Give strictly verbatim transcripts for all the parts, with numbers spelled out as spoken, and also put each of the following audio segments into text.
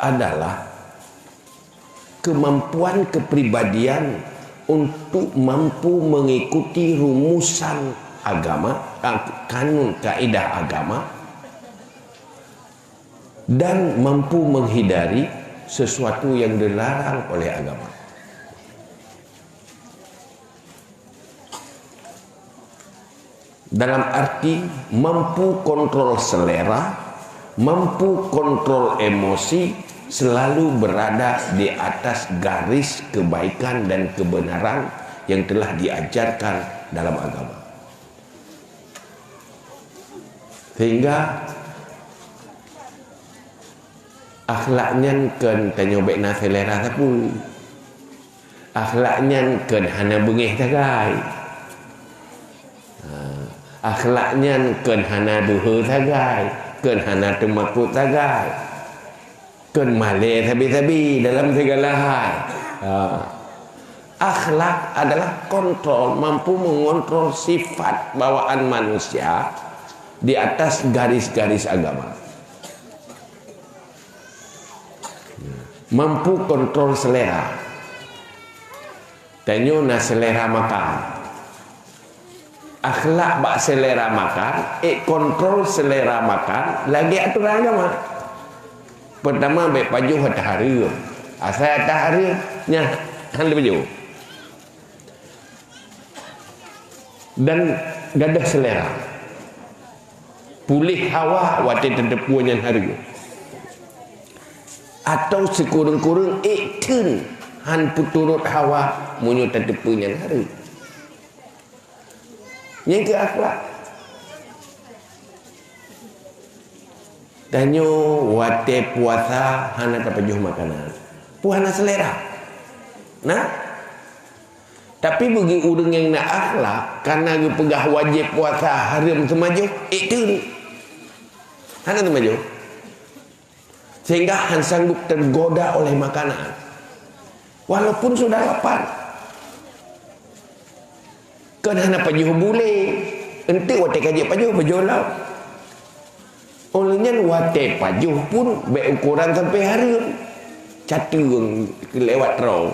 adalah kemampuan kepribadian untuk mampu mengikuti rumusan agama, ah, kanun kaidah agama, dan mampu menghindari sesuatu yang dilarang oleh agama. Dalam arti mampu kontrol selera, mampu kontrol emosi, selalu berada di atas garis kebaikan dan kebenaran yang telah diajarkan dalam agama. Sehingga akhlak nyan kon tanyoe bèk na selera sapeue. Akhlak nyan kon hana beungéh sagai. Ha, akhlak nyan kon hana deuhe sagai, kon hana teumakot sagai, kon malèe sabe-sabe dalam segala hal. Ha. Akhlak adalah kontrol, mampu mengontrol sifat bawaan manusia di atas garis-garis agama. Mampu kontrol selera. Tanyoe na selera makan. Akhlak bak selera makan, ék kontrol selera makan lagèe aturan agama. Peurtama, bèk pajoh ata hareuem. Asai ata hareuem, nyan han lé pajoh. Dan gadoh selera. Puléh hawa watèe tateupeue nyan hareuem. Atau sikureueng-kureueng ék theun han peuturot hawa meunyoe tateupeue nyan hareuem. Nyan keuh akhlak. Tanyoe watèe puasa hana tapajoh makanan. Peue hana selera. Nah, Tapi bagi ureueng nyang na akhlak, kana geupeugah wajéb puasa hareuem teumajoh, ék theun. Hana teumajoh. Sehingga han sanggup tergoda oleh makanan. Walaupun sudah lapar. Kan hana pajoh bulé. Enteuk watèe ka jeuet pajoh, pajoh lom. Óh lheueh nyan watèe pajoh pun bèk ukoran sampai hareuem. Cateue lewat droe.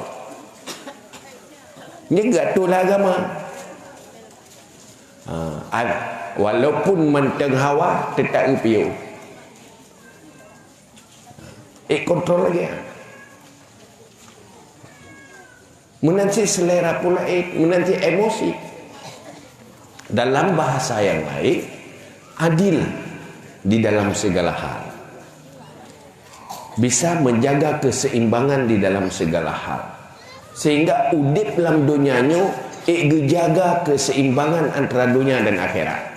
Nyan geuatoe lé agama. Ha, a-, walaupun mantong hawa, teutap geupiôh. Ék kontrol lagèe nyan. Meunan cit selera pula, ék, meunan cit emosi. Dalam bahasa yang lain, adil di dalam segala hal. Bisa menjaga keseimbangan di dalam segala hal. Sehingga udép lam donya nyoe, ék geujaga keseimbangan antara donya dan akhirat.